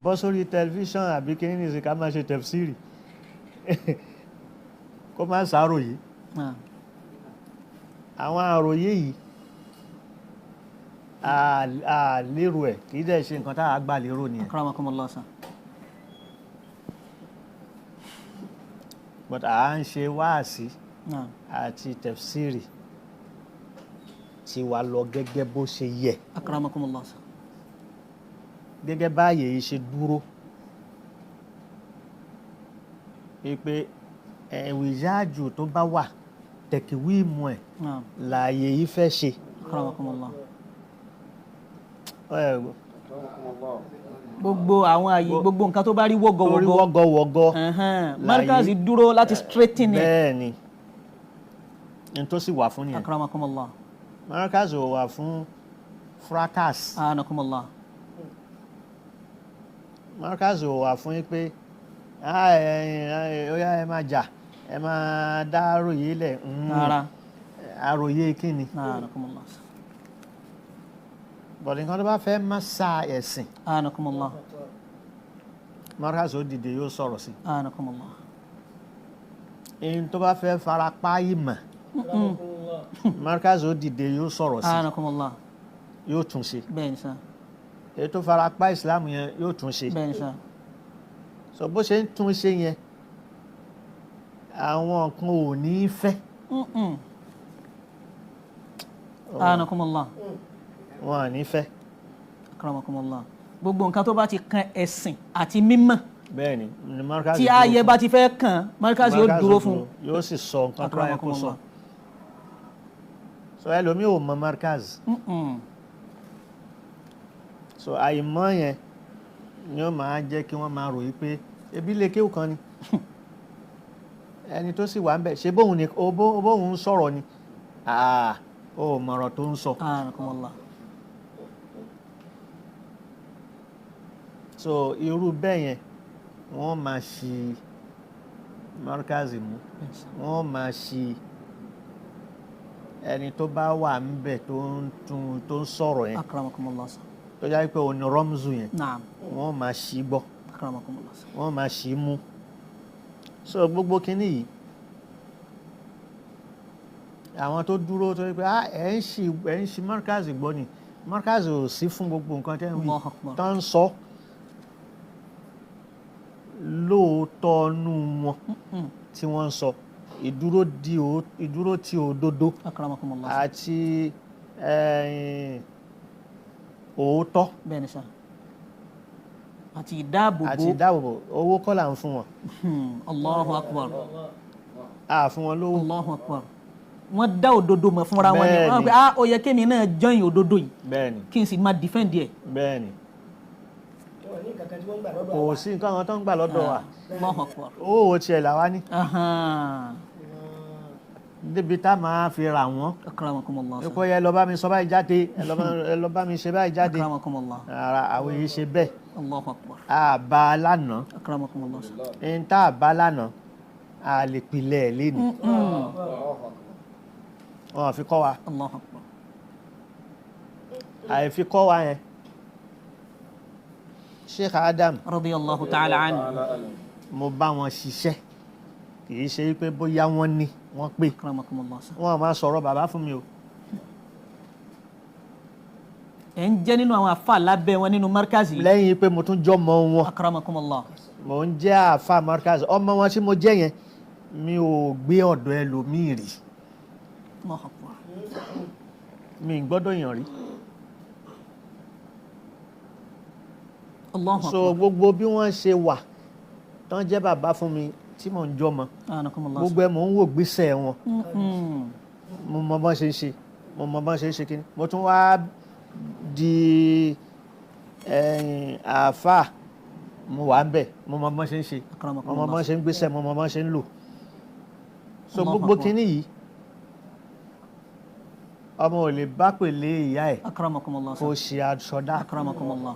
Bọ́ sórí tẹlifíṣàn àbí kí ní ìsìn ká máa ṣe tẹ̀fsíìrì kó má ṣàròyé. Àwọn àròyé yìí a lérò ẹ̀, kì í dẹ̀ ṣe nǹkan tá a gbà lérò nìyẹn. Akramakumullah sir. But à ń ṣe wáàsí àti tẹ̀fsíìrì tiwa lọ gẹ́gẹ́ bó ṣe yẹ. Akramakumullah sir. Gẹ́gẹ́ báyìí yìí ṣe dúró pé ẹ̀wìyáàjù tó bá wà tẹ̀kíwìmù ẹ̀ láàyè yìí fẹ́ ṣe. Akramakumullah. Gbogbo àwọn àyè, gbogbo nǹkan tó bá rí wọ́gọ̀wọ́gọ̀. Tó rí wọ́gọ̀wọ́gọ̀. Markaz dúró láti straighten ẹ̀. Bẹ́ẹ̀ ni, n tó sì wà fún nìyẹn. Akramakumullah. Markaz ò wà fún fracas. Anakumullah. Markaz ò wà fún pé ó yá ẹ máa jà, ẹ máa dá àròyé lẹ̀. Rárá. Àròyé kí ni? Anakumullah. Bọ̀dé nǹkan tó bá fẹ́ má sa ẹ̀sìn. Anakumullah. Markaz ó dìde yóò sọ̀rọ̀ sí. Anakumullah. Ẹni tó bá fẹ́ fara pa ìmọ̀. Markaz ó dìde yóò sọ̀rọ̀ sí. Anakumullah. Yóò tún ṣe. Bẹ́ẹ̀ ni sá. Èyí tó fara pa ìsìlámù yẹn yóò tún ṣe. Bẹ́ẹ̀ ni sá. So bó ṣe ń tún ṣe yẹn, àwọn kan ò ní fẹ́. Anakumullah. Wọn à ní fẹ́. Akramakumullah. Gbogbo nǹkan tó bá ti kan ẹ̀sìn àti mímọ̀. Bẹ́ẹ̀ni, ni Markaz tí ààyè bá ti fẹ́ kàn, Markaz yóò dúró fún. Yóò sì sọ nǹkan tó yẹ kó sọ. So ẹlòmíì ò mọ Markaz. So àìmọ̀ yẹn ni ó máa jẹ́ kí wọ́n máa ròyìn pé ebi lè kéwù kan ni. Ẹni tó sì wà ń bẹ̀ ṣe bóun ni bóun ń sọ̀rọ̀ ni, ó mọ̀rọ̀ tó ń sọ. Anakumullah. So irú bẹ́ẹ̀ yẹn wọ́n máa ṣi Markaz mú, wọ́n máa ṣi ẹni tó bá wà ń bẹ̀ tó ń tún tó ń sọ̀rọ̀ yẹn. Akramakumullah. Tó jẹ́ pé òun ni rọ́mùzù yẹn. Naam. Wọ́n máa ṣi gbọ́. Akramakumullah. Wọ́n máa ṣi mú. So gbogbo kínní yìí àwọn tó dúró tó yẹ pé ẹ̀ ń ṣi Markaz gbọ́ ni, Markaz ò sí fún gbogbo nǹkan tẹ́ ń wí tó ń sọ lóòótọ́ nú wọn tí wọ́n ń sọ ìdúró tí òdodo àti òótọ́. Bẹ́ẹ̀ ni sá. Àti ìdáàbòbò. Àti ìdáàbòbò. Owó kọ́ là ń fún wọn. Allahu Akbar. A fún wọn lówó. Allahu Akbar. Wọ́n dá òdodo mọ̀ fúnra wọn ni. Wọ́n pe ó yẹ kémi náà join òdodo yìí. Bẹ́ẹ̀ni. Kí n sì máa defend ẹ̀. Bẹ́ẹ̀ni. Kò sí nǹkan àwọn tó ń gbà lọ́dọ̀ wa. Allahu Akbar. Owó wo tiẹ̀ làwa ní. Débi tá máa fi rà wọ́n. Akramakumullah. Ikú yẹ lọ bá mi sọ báyìí jáde, ẹ lọ bá mi ṣe báyìí jáde. Akramakumullah. Ara àwọn èyí ṣe bẹ́ẹ̀. Allahu Akbar. A bá a lánàá. Akramakumullah. N tá a bá lánàá, a lè pilẹ̀ ẹ̀ léni. Wọn fi kọ́ wa. Allahu Akbar. Àìfi kọ́ wa yẹn. Sheikh Adam. Radiyallahu ta'ala anhu. Mo bá wọn ṣiṣẹ́. Kì í ṣe pé bóyá wọ́n ní wọ́n pè. Wọ́n máa sọ̀rọ̀ bàbá fún mi o. Ẹ̀ ń jẹ́ nínú àwọn àfa lábẹ́ wọn nínú Markaz yìí. Lẹ́yìn pé mo tún jọ́ mọ wọn. Akramakumullah. Mo ń jẹ́ àfa Markaz. Ọmọ wọn tí mo jẹ́ yẹn, mi ò gbé ọ̀dọ̀ ẹlòmíì rí. Mi ń gbọ́dọ̀ yàn rí. So gbogbo bí wọ́n ṣe wà tán jẹ́ bàbá fún mi tí mò ń jọmọ, gbogbo ẹ mò ń wò gbèsè wọn. Mo mọ bọ́n ṣe ń ṣe, mo mọ bọ́n ṣe ń ṣe kíní. Mo tún wá di àáfàá, mo wà ń bẹ̀, mo mọ bọ́n ṣe ń ṣe, mo mọ bọ́n ṣe ń gbèsè, mo mọ bọ́n ṣe ń lò. So gbogbo kíní yìí ọmọ ò lè bá pèlè ìyá ẹ̀ kó ṣe aṣọdá. Akramakumullah.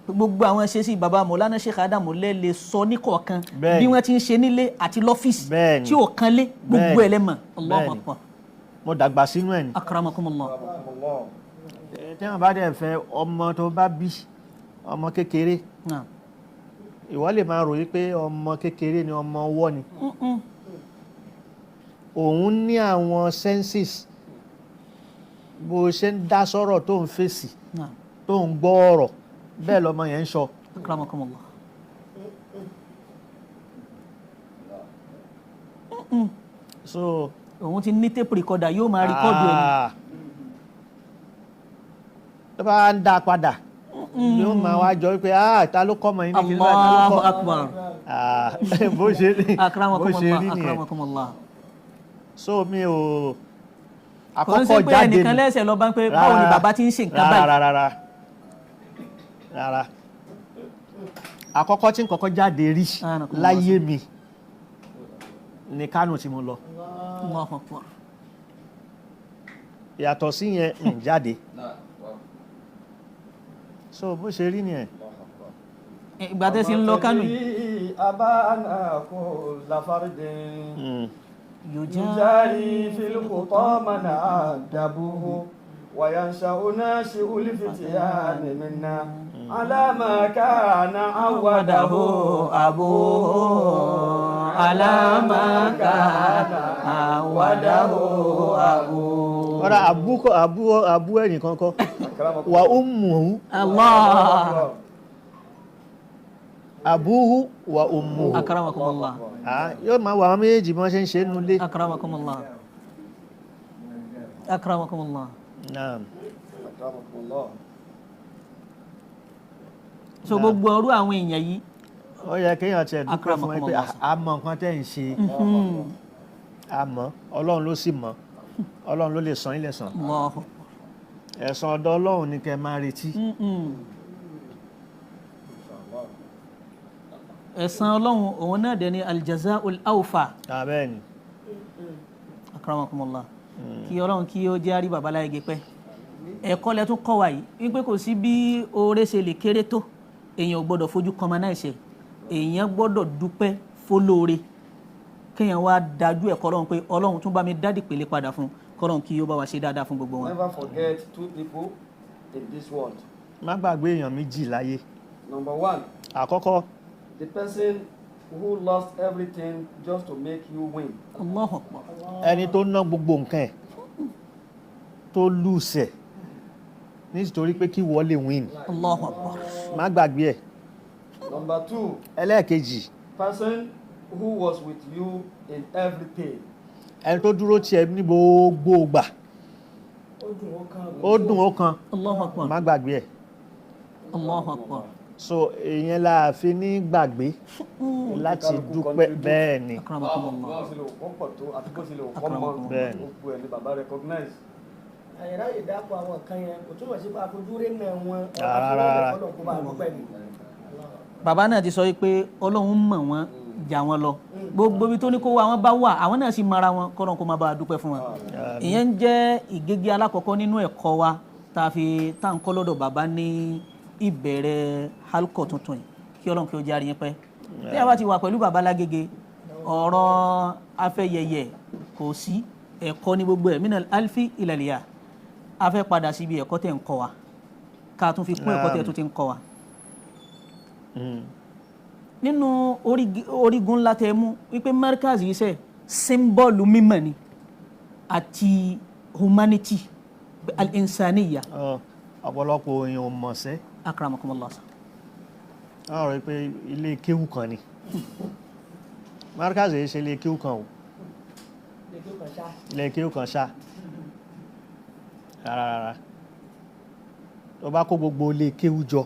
Gbogbo àwọn ṣe sí baba Mọ̀lánà Sheikh Adam lè lè sọ ní kọ̀ọ̀kan bí wọ́n ti ń ṣe nílé àti lọ́fíìsì tí ò kan lé gbogbo ẹ̀ lẹ́mọ̀. Allahu Akbar. Mo dàgbà sínú ẹ̀ ni. Akramakumullah. Tí wọ́n bá dẹ̀ fẹ́ ọmọ tó bá bí ọmọ kékeré Ìwọ lè máa ròyìn pé ọmọ kékeré ni, ọmọ ọwọ́ ni. Òun ní àwọn senses, bó ṣe ń dá sọ̀rọ̀, tó ń fèsì, tó ń gbọ́ ọ̀rọ̀, bẹ́ẹ̀ lọmọ yẹn ń sọ. Akramakumullah. So òun ti ní tape recorder, yóò máa record ẹ̀ ni. Tó bá ń dá padà, yóò máa wá jọ wípé, ah, ta ló kọ́ ọmọ yìí ní kí n báyìí, ta ló Allahu kọ́? akbar. Ah, bó ṣe rí bó ṣe Akramakumullah. rí nìyẹn. Akramakumullah. So mi ò Kò ń ṣe àkọ́kọ́ pé jáde ẹnìkan mi lẹ́sẹ̀ lọ bá ń pé báwo ni bàbá ti ń ṣe nǹkan báyìí. Rárá, rárá, rárá. Àkọ́kọ́ tí n kọ́kọ́ jáde rí Anakumullah. láyé mi ní Kánò tí mo lọ. Allahu akbar. Yàtọ̀ sí yẹn, ń jáde. So bó ṣe rí nìyẹn. Ìgbà tẹ́ sí ń lọ Kánò yìí. أبانا كل فرد Yóò يجاري في الخطى من أدبه وينشأ ناشئ الفتيان منا على ما كان عوده أبوه، على ما كان عوده أبوه. Ọ̀rọ̀ àbú kọ́, àbú, àbú ẹnìkan kọ́ wa ummuhu. Allah. Abuhu wa ummuhu. Akramakumullah. Ah, yóò máa wà àwọn méjèèjì bí wọ́n ṣe ń ṣe nulẹ̀. Akramakumullah. Akramakumullah. Naam. Akramakumullah. So gbogbo ọrú àwọn èèyàn yìí, Ó yẹ kéèyàn tiẹ̀ dúpẹ́ fún ẹ pé Akramakumullah. a mọ nǹkan tẹ́ ń ṣe, a mọ̀, Ọlọ́run ló sì mọ̀, Ọlọ́run ló lè san ilẹ̀ san. Allahu. Ẹ̀san ọ̀dọ̀ Ọlọ́run ni kẹ́ máa retí. Ẹ̀san Ọlọ́run òun náà dẹ̀ ni aljaza'ul awfa. Àbẹ́ẹ̀ ni. Akramakumullah. Kí Ọlọ́run kí ó jẹ́ àrí bàbá láyé pẹ́. Ẹ̀kọ́ lẹ tún kọ́ wa yìí wípé kò sí bí oore ṣe lè kéré tó, èèyàn ò gbọ́dọ̀ fojú kọmọ náà ṣe, èèyàn gbọ́dọ̀ dúpẹ́ fólóore, kéèyàn wá dájú ẹ̀kọ́ Ọlọ́run pé Ọlọ́run tún bá mi dádì pèlè padà fún kọ́lọ́run, kí ó bá wa ṣe dáadáa fún gbogbo wọn. Never forget two people in this world. Má gbàgbé èèyàn méjì láyé. Number one, Àkọ́kọ́, the person who lost everything just to make you win. Allahu Akbar. Ẹni tó ná gbogbo nǹkan ẹ̀, tó lùsẹ̀ nítorí pé kí wọ́n lè win. Allahu Akbar. Má gbàgbé ẹ̀. Number two, Ẹlẹ́ẹ̀kejì, person who was with you in everything. Ẹni tó dúró tiẹ̀ ní gbogbo ìgbà, ó dùn ó kan. Allahu Akbar. Má gbàgbé ẹ̀. Allahu Akbar. So ìyẹn la fi ní gbàgbé láti Kálukú dúpẹ́. Contribute. Bẹ́ẹ̀ ni. Akramakumullah. Bó ṣe lè wò kó pọ̀ tó àti bó ṣe lè wò kó mọ, Bẹ́ẹ̀ni. gbogbo ẹ̀ ni bàbá recognize. Àyìnrá yìí dápọ̀ àwọn kan yẹn kò túmọ̀ sí pé àfojúrí náà wọn. Rárá. Ọlọ́run kó bá a dúpẹ́ ni. Bàbá náà ti sọ wípé Ọlọ́run mọ̀ wọ́n jà wọ́n lọ, gbogbo ibi tó ní kó wá wọn bá wà, àwọn náà sì mara wọn, kọ́lọ́n kó máa bá a dúpẹ́ fún wọn. Ìyẹn ń jẹ́ ìgégé alákọ̀ọ́kọ́ nínú ẹ̀kọ́ wa tá a fi tá à ń kọ́ lọ́dọ̀ bàbá ní ìbẹ̀rẹ̀ halkọ̀ tuntun yìí. Kí Ọlọ́run kí ó jẹ́ àríyìn pẹ́. Tí a bá ti wà pẹ̀lú bàbá lágége, ọ̀rọ̀ afẹ́yẹyẹ kò sí, ẹ̀kọ́ ní gbogbo ẹ̀, minal alfi ilal ya. A fẹ́ padà síbi ẹ̀kọ́ tẹ̀ ń kọ́ wa, ká tún fi kún ẹ̀kọ́ tẹ̀ tún ti ń kọ́ wa nínú orígun ńlá tẹ mú wípé markaz yìí sẹ symbol mímọ̀ ni àti humanity, al-insaniya. Ọ, ọ̀pọ̀lọpọ̀ èèyàn ò mọ̀ sẹ́. Akramakumullah. Wọ́n rò pé ilé kéwù kan ni markaz yìí ṣe, ilé kéwù kan o, ilé kéwù kan ṣá, rárá, rárá. Tó bá kó gbogbo ilé kéwù jọ,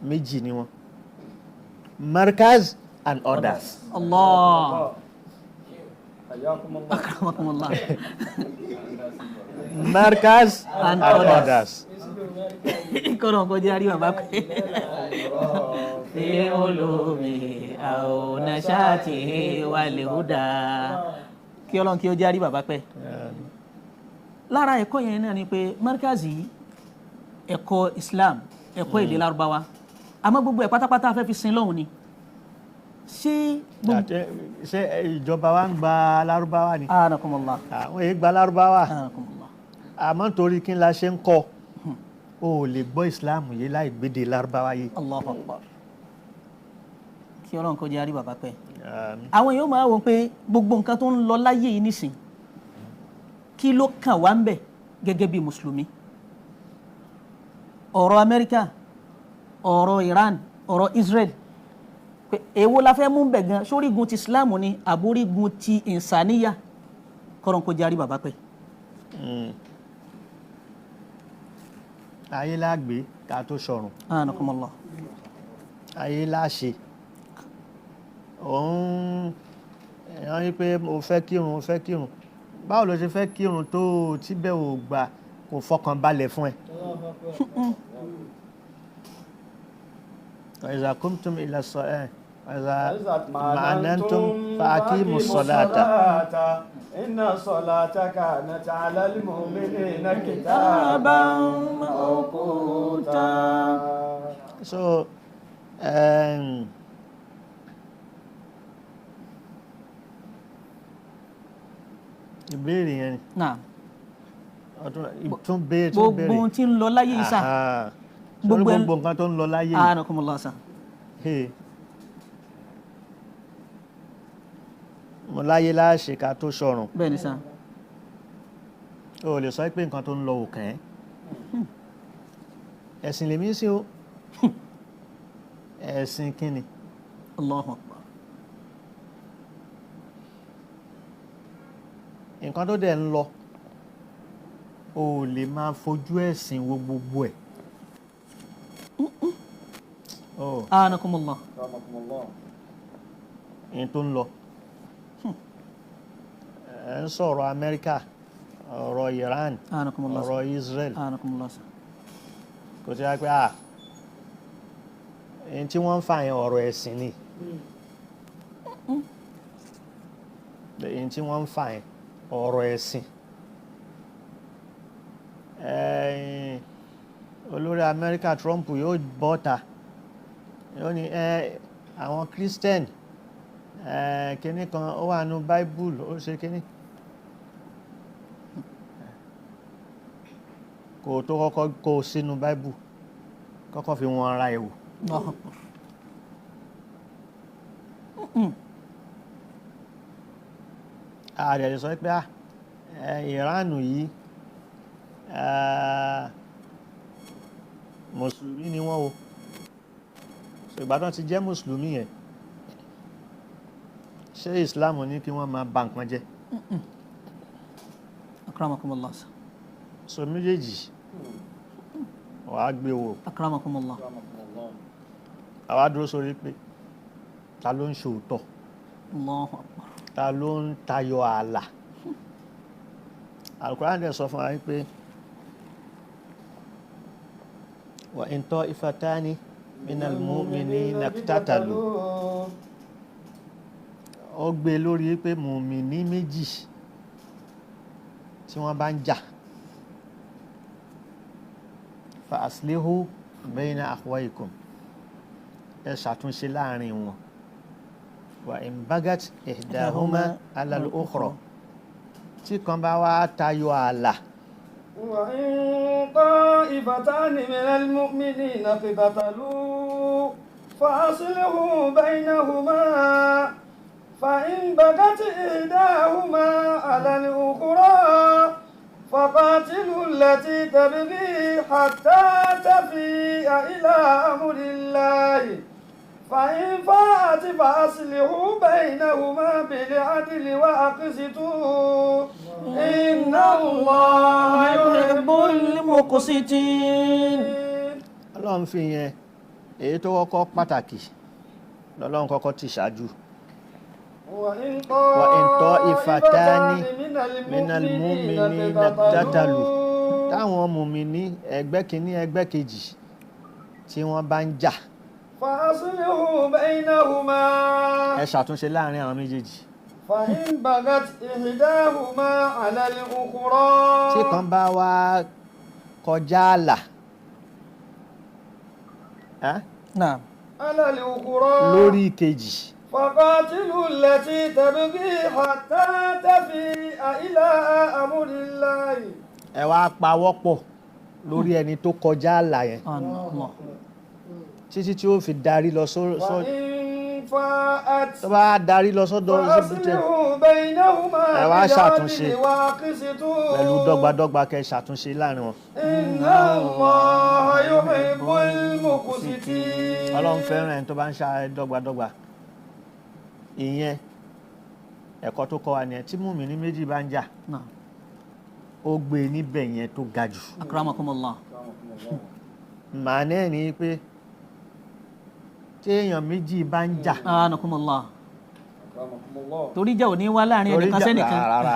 méjì ni wọ́n: markaz and others. Allah. Hayyakumullah. Akramakumullah. Markaz And and others. others. Kọ́nà kó jẹ́ àríwá bá pé fi ulumi aw nashatihi wal huda, kí Ọlọ́run kí ó jẹ́ àríwá bá pẹ́. Lára ẹ̀kọ́ yẹn náà ni pé markaz yìí, ẹ̀kọ́ Islam, ẹ̀kọ́ èdè Lárúbáwá, àmọ́ gbogbo ẹ̀ pátápátá fẹ́ fi sin lọ́hùn ni. Ṣé gbogbo Ṣé ìjọba wa ń gba Lárúbáwá ni? Anakumullah. Àwọn èyí gba Lárúbáwá. Anakumullah. Àmọ́ nítorí kí n la ṣe ń kọ́, o ò lè gbọ́ Islam yìí láì gbédè Lárúbáwá yìí. Allahu akbar. Kí Ọlọ́run kó jẹ́ àrí bàbá pẹ́. Àmín. Àwọn èèyàn máa wò pé gbogbo nǹkan tó ń lọ láyé yìí nísìn, kí ló kàn wá ń bẹ̀ gẹ́gẹ́ bí mùsùlùmí? Ọ̀rọ̀ Amẹ́ríkà, ọ̀rọ̀ Iran, ọ̀rọ̀ Israel, pé èwo la fẹ́ mú bẹ̀ gan? Sórígun ti Islam ni àbórígun ti ìsàníyà? Kọ́rọ̀ kó jẹ́ àrí bàbá pẹ́. Ayé lágbé ká tó sọ̀rùn. Anakumullah. Ayé láṣe òun èèyàn yí pé mo fẹ́ kírun, mo fẹ́ kírun. Báwo ló ṣe fẹ́ kírun tó o tíbẹ̀ ò gbà kò fọkàn balẹ̀ fún ẹ? Iza kumtum ila iza ma'anantum fa'aqimu ssalata. Inna salata kanat 'ala al-mu'minina kitaban mawquta. So ìbéèrè yẹn ni. Naam. Ọdún tún béèrè tún béèrè. Gbogbo ohun tí ń lọ láyé yìí sà. Aha. Gbogbo Sórí gbogbo nǹkan tó ń lọ láyé yìí. Anakumullah sà. Hey. Mo láyé láṣẹ ká tó sọ̀rùn. Bẹ́ẹ̀ ni sà. O lè sọ pé nǹkan tó ń lọ ò kàn ẹ́. Ẹ̀sìn lèmi sí o. Ẹ̀sìn kí ni? Allahu akbar. Nǹkan tó dẹ̀ ń lọ, o lè máa fojú ẹ̀sìn wo gbogbo ẹ̀. Oh, Anakumullah. ní tó ń lọ. Ẹ ń sọ̀rọ̀ Amẹ́ríkà, ọ̀rọ̀ Iran, Anakumullah. ọ̀rọ̀ Israel. Anakumullah sà. Kò sí wá pé à ẹni tí wọ́n ń fà yẹn ọ̀rọ̀ ẹ̀sìn ni. Ẹni tí wọ́n ń fà yẹn ọ̀rọ̀ ẹ̀sìn. Ẹ̀yìn olórí Amẹ́ríkà Trump yóò bọ́ta, yóò ní ẹ àwọn Christian ẹ kínní kan ó wà nù Bible, ó ṣe kínní. Kò tó kọ́kọ́ kó o sínú Bible, kọ́kọ́ fi wọn ara ẹ̀ wò. Allahu akbar. Ààrẹ lè sọ pé à Ìránù yìí mùsùlùmí ni wọ́n o. So ìgbà tán ti jẹ́ mùsùlùmí yẹn, ṣé Islam ní kí wọ́n máa ba nǹkan jẹ́? Akramakumullah sà. So méjèèjì wàá gbé wò. Akramakumullah. Àwa dúró sórí pé ta ló ń ṣòótọ́, Allahu akbar. ta ló ń tayọ ààlà. Al-Qur'an dẹ̀ sọ fún wa pé wa in ta'ifatani minal mu'minina iqtatalu. Ó gbé lórí pé mùmíní méjì tí wọ́n bá ń jà, fa aslihu bayna akhwaykum, ẹ ṣàtúnṣe láàrin wọn. Wa in bagat ihdahuma ala al-ukhra, tí kan bá wá tayọ ààlà. Wa in ta'ifatani minal mu'minina iqtatalu fa aslihu baynahuma fa in bagat ihdahuma ala al-ukhra faqatilu allati tabghi hatta tafi'a ila amrillahi fa in fa'at fa aslihu baynahuma bil-'adli wa aqsitu inna Allaha yuhibbul muqsitin. Ọlọ́run fi yẹn èyí tó kọ́kọ́ pàtàkì lọ́lọ́run kọ́kọ́ ti ṣáájú. Wa in Wa in ta'ifatani ta'ifatani minal mu'minina iqtatalu. Táwọn mùmíní ẹgbẹ́ kìíní ẹgbẹ́ kejì tí wọ́n bá ń jà, Fa aslihu baynahuma. ẹ ṣàtúnṣe láàrin àwọn méjèèjì. Fa in bagat ihdahuma ala al-ukhra. Tí kan bá wá kọjá ààlà, Naam. Ala al-ukhra. lórí kejì, Faqatilu allati tabghi hatta tafi'a ila amrillahi. ẹ wá pawọ́pọ̀ lórí ẹni tó kọjá ààlà yẹn Allah. títí tí ó fi darí lọ Wa in فاءت Tó bá darí lọ sọ́dọ̀ síbi tẹ فأصلحوا بينهما Ẹ wá ṣàtúnṣe بالعدل وأقسطوا pẹ̀lú dọ́gbadọ́gba kẹ́ ṣàtúnṣe láàrin wọn. إن الله يحب المقسطين. Ọlọ́run fẹ́ràn ẹni tó bá ń ṣe dọ́gbadọ́gba. Ìyẹn ẹ̀kọ́ tó kọ́ wa nìyẹn. Tí mùmíní méjì bá ń jà, Naam. ó gbé e níbẹ̀ yẹn tó ga jù. Akramakumullah. Màá náà ní pé tí èèyàn méjì bá ń jà, Anakumullah. Akramakumullah. Torí ìjà ò ní wá láàrin Torí ẹnìkan ìjà- sẹ́nìkan. rárá.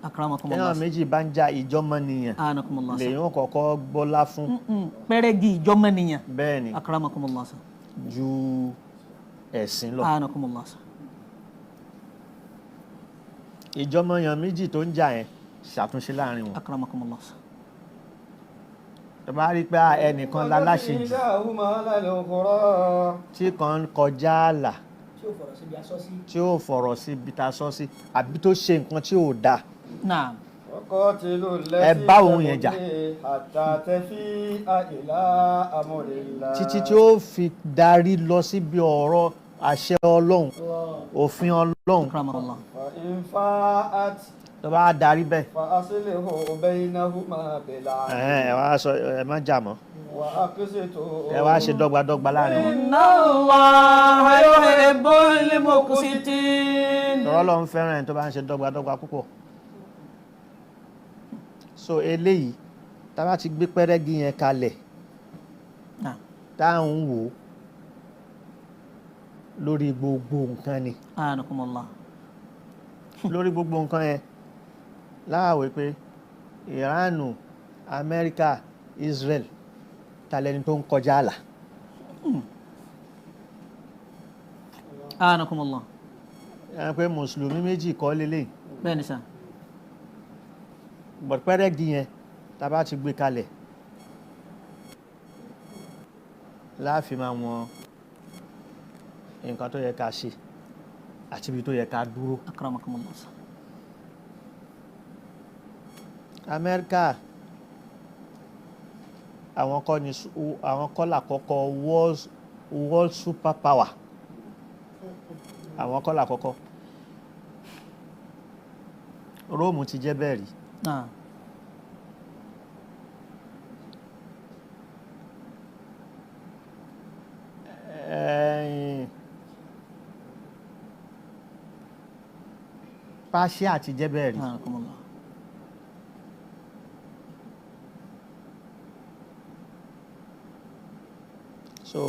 Akramakumullah. Téèyàn méjì bá ń jà, ìjọmọnìyàn Anakumullah. lèyìn ó kọ́kọ́ gbọ́lá fún. Pẹ́rẹ́gì ìjọmọnìyàn. Bẹ́ẹ̀ ni. Akramakumullah. Ju ẹ̀sìn lọ. Anakumullah. Ìjọmọyàn méjì tó ń jà yẹn, ṣàtúnṣe láàrin wọn. Akramakumullah. Tó bá rí pé ẹnìkan láláṣejù, إحداهما على الأخرى tí kan ń kọjá ààlà, Tí ò fọ̀rọ̀ síbi aṣọ sí. tí ó fọ̀rọ̀ sí ibi tá a sọ sí, àbí tó ṣe nǹkan tí ò dáa, Naam. وقاتلوا Ẹ التي bá òun yẹn jà. تبغي حتى تفيء إلى أمر الله. Títí tí ó fi darí lọ síbi ọ̀rọ̀ àṣẹ Ọlọ́run, òfin Ọlọ́run. Akramakumullah. فإن فاءت Tó bá darí bẹ́ẹ̀, فأصلحوا بينهما بالعدل ẹ̀hẹ́n, ẹ wá sọ ẹ má jà mọ́, وأقسطوا. ẹ wá ṣe dọ́gbadọ́gba láàrin wọn. Inna Allaha yuhibbul muqsitin. Tọ́rọ́ Ọlọ́run fẹ́ràn ẹni tó bá ń ṣe dọ́gbadọ́gba púpọ̀. So eléyìí, tá a bá ti gbé pẹ́rẹ́gì yẹn kalẹ̀, Naam. tá à ń wò ó lórí gbogbo nǹkan ni. Anakumullah. Lórí gbogbo nǹkan yẹn láàwẹ̀ pé Ìránù, Amẹ́ríkà, Israel, ta lẹni tó ń kọjá àlà? Anakumullah. Ẹ pé mùsùlùmí méjì kọ́ lélẹ̀. Bẹ́ẹ̀ ni sà. But pẹ́rẹ́gì yẹn, tá a bá ti gbé kalẹ̀, láàfin máa wọn nǹkan tó yẹ ká ṣe àti ibi tó yẹ ká dúró. Akramakumullah. Amẹ́ríkà, àwọn kọ́ ni àwọn kọ́ làkọ́kọ́ world super power. Àwọn kọ́ làkọ́kọ́. Róòmù ti jẹ́ bẹ́ẹ̀ rí. Naam. Ẹ̀yìn Persia ti jẹ́ bẹ́ẹ̀ rí. Anakumullah. So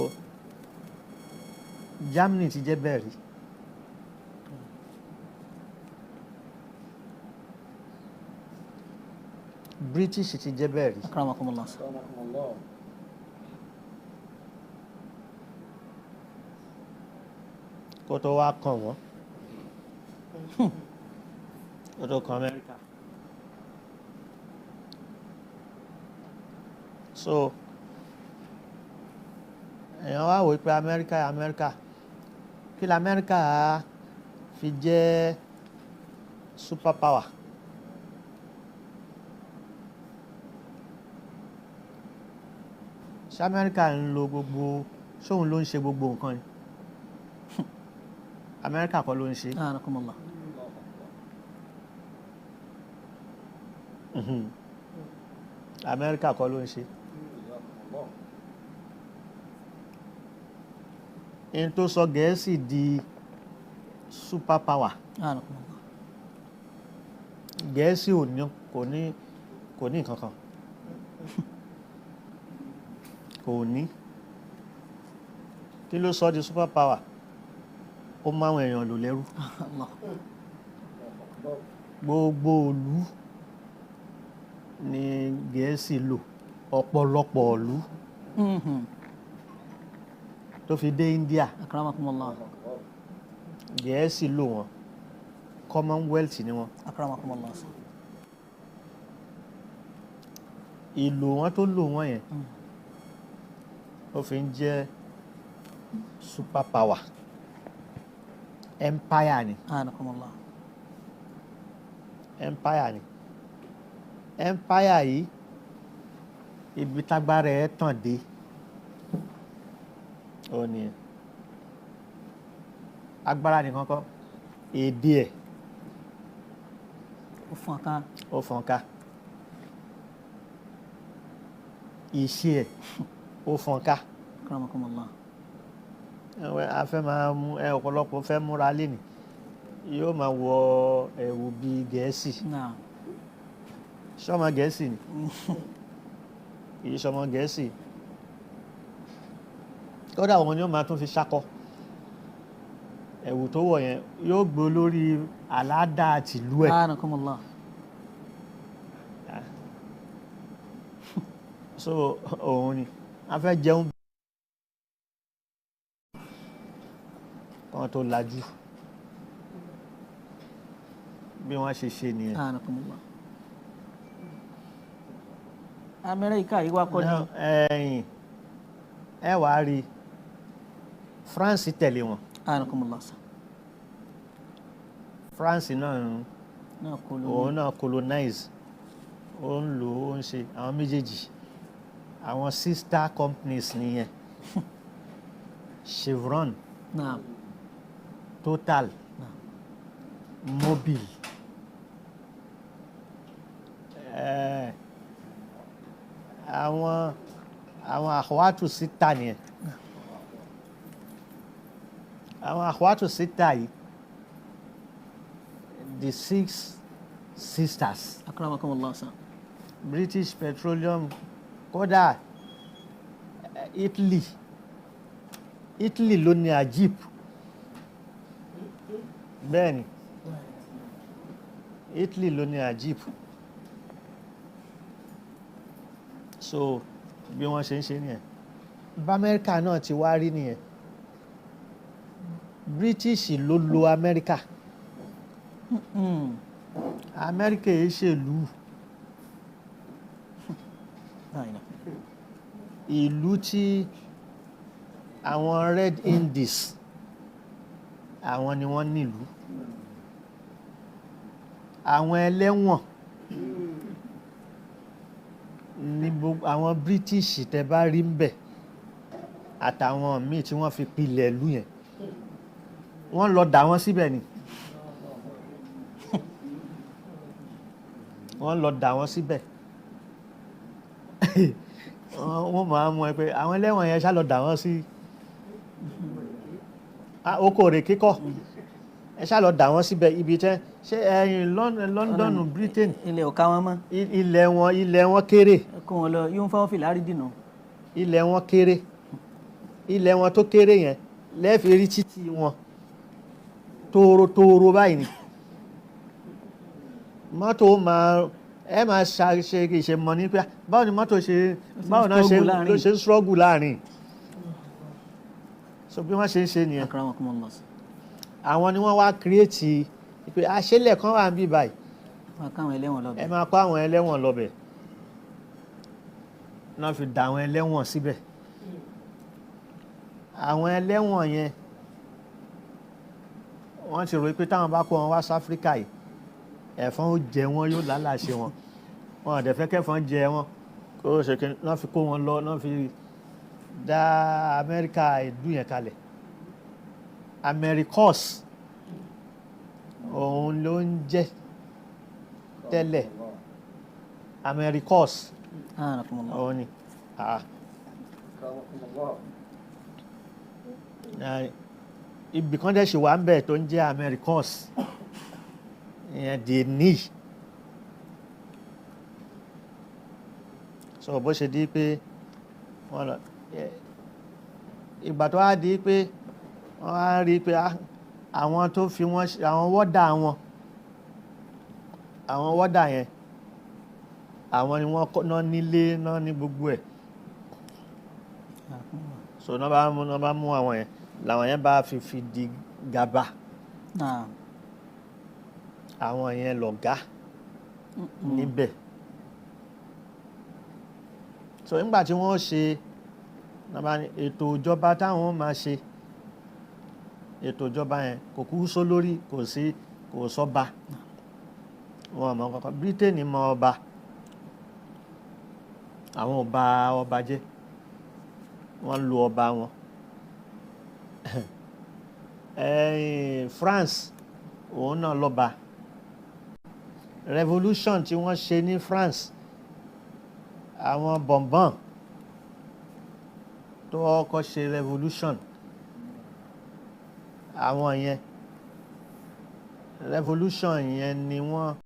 Germany ti jẹ́ bẹ́ẹ̀ rí. British ti jẹ́ bẹ́ẹ̀ rí. Akramakumullah. Akramakumullah. Kó tó wá kàn wọ́n, kó tó kàn Amẹ́ríkà. So èèyàn wá wò pé Amẹ́ríkà, Amẹ́ríkà, kí la Amẹ́ríkà fi jẹ́ super power? Ṣé Amẹ́ríkà ń lo gbogbo, ṣóun ló ń ṣe gbogbo nǹkan ni? Amẹ́ríkà kọ́ ló ń ṣe. Anakumullah. Amẹ́ríkà kọ́ ló ń ṣe. In tó sọ Gẹ̀ẹ́sì di super power, Anakumullah. Gẹ̀ẹ́sì ò ní, kò ní nǹkan kan, kò ní. Kí ló sọ di super power? Ó máwọn èèyàn lò lẹ́rú. Allah. Gbogbo ìlú ni Gẹ̀ẹ́sì lò, ọ̀pọ̀lọpọ̀ ìlú, tó fi dé India. Akramakumullah. Gẹ̀ẹ́sì lò wọ́n, Commonwealth ni wọ́n. Akramakumullah. Ìlò wọn tó lò wọ́n yẹn, ó fi ń jẹ́ super power, empire ni. Anakumullah. Empire ni. Empire yìí, ibi tágbára ẹ̀ tàn dé ó ní ẹ̀. Agbára nìkan kọ́, èdè ẹ̀ Ó fọ́n ká. Ó fọ́n ká, ìṣe ẹ̀ ó fọ́n ká. Akramakumullah. Ẹ̀wẹ̀, a fẹ́ máa mú ẹ, ọ̀pọ̀lọpọ̀ fẹ́ múra lénìí, yóò máa wọ ẹ̀wù bíi Gẹ̀ẹ́sì. Naam. Sọmọ Gẹ̀ẹ́sì ni? Kì í sọmọ Gẹ̀ẹ́sì. Kódà wọn ni ó máa tún fi ṣakọ. Ẹ̀wù tó wọ̀ yẹn yóò gbó lórí àládà tìlú ẹ̀. Anakumullah. So òun ni a fẹ́ jẹun kan tó lajú, bí wọ́n ṣe ṣe nìyẹn. Anakumullah. Amẹ́ríkà yìí wá kọ́ ni. Now, ẹ̀yìn ẹ wàá rí France tẹ̀lé wọn. Anakumullah. France náà ń Náà kò lóyún. òun náà colonize, ó ń lò ó, ń ṣe àwọn méjèèjì, àwọn sister companies nìyẹn, Chevron, Naam. Total, Naam. Mobil, àwọn àwátù síta nìyẹn. Àwọn àwátù síta yìí, the six sisters. Akramakumullah sir. British Petroleum, kódà Italy, Italy ló ní Agip. Bẹ́ẹ̀ ni, Italy ló ní Agip. So bí wọ́n ṣe ń ṣe nìyẹn. Bá Amẹ́ríkà náà ti wá rí nìyẹn. British ló lo Amẹ́ríkà. Amẹ́ríkà yìí ṣèlú La ilaha. ìlú tí àwọn Red Indies, àwọn ni wọ́n nílùú, àwọn ẹlẹ́wọ̀n ní gbogbo àwọn British tẹ́ bá rí ń bẹ̀ àtàwọn míì tí wọ́n fi pilẹ̀ ìlú yẹn, wọ́n lọ dà wọ́n síbẹ̀ ni, wọ́n lọ dà wọ́n síbẹ̀. Wọ́n máa mú ẹ pé àwọn ẹlẹ́wọ̀n yẹn ṣá lọ dà wọ́n sí oko rè kíkọ́, ẹ ṣá lọ dà wọ́n síbẹ̀. Ibi tẹ́ ṣé ẹ̀yìn London, Britain. Ilẹ̀ ọ̀ka wọn mọ́. Ilẹ̀ wọn kéré. Ẹ kó wọn lọ yóò ń fáwọn fìlà rí dìnnà. Ilẹ̀ wọn kéré. Ilẹ̀ wọn tó kéré yẹn lẹ́ẹ̀fì rí títì wọn tóóró tóóró báyìí ni mọ́tò máa ẹ máa ṣe ìṣe mọ̀ ní pé báwo ni mọ́tò ṣe, báwo náà ṣe struggle láàrin. Ló ṣe ń struggle láàrin. So bí wọ́n ṣe ń ṣe nìyẹn. Akramakumullah. Àwọn ni wọ́n wá create pé àṣẹlẹ̀ kan wà ń bí báyìí. Wọn káwọn ẹlẹ́wọ̀n lọ Ẹ bẹ̀. máa kó àwọn ẹlẹ́wọ̀n lọ́bẹ̀ náà, fi dà àwọn ẹlẹ́wọ̀n síbẹ̀. Àwọn ẹlẹ́wọ̀n yẹn, wọ́n ti rò pé táwọn bá kó wọn wá sí Áfíríkà yìí, ẹ̀fọn ó jẹ wọn, yóò lálàṣe wọn. Wọn ò dẹ̀ fẹ́ kẹ́fọn jẹ wọn kó o ṣe kí náà fi kó wọn lọ náà, fi dá Amẹ́ríkà ìlú yẹn kalẹ̀. Americos òun ló ń jẹ́ tẹ́lẹ̀, Americos. Anakumullah. Òun ni. Ibì kan dẹ̀ ṣì wà ń bẹ̀ tó ń jẹ́ Americos ìyẹn dè ní. So bó ṣe di pé wọ́n lọ, ìgbà tó wá di pé wọ́n á rí i pé àwọn tó fi wọ́n àwọn wọ́dà wọn, àwọn wọ́dà yẹn, àwọn ni wọ́n kọ́ náà nílé náà ní gbogbo ẹ̀. So náà bá mú àwọn yẹn, làwọn yẹn bá fi di gàba. Naam. Àwọn yẹn lọ̀gá níbẹ̀. So nígbà tí wọ́n ṣe náà bá ní ètò ìjọba táwọn máa ṣe, ètò ìjọba yẹn kò kú só lórí, kò sí, kò sọ́ba. Wọn mọ kankan. Britain mọ ọba, àwọn ò bà ọba jẹ́, wọ́n ń lo ọba wọn. France, òun náà lọ́ba. Revolution tí wọ́n ṣe ní France, àwọn Bourbon tó kọ́kọ́ ṣe revolution, àwọn yẹn, revolution yẹn ni wọ́n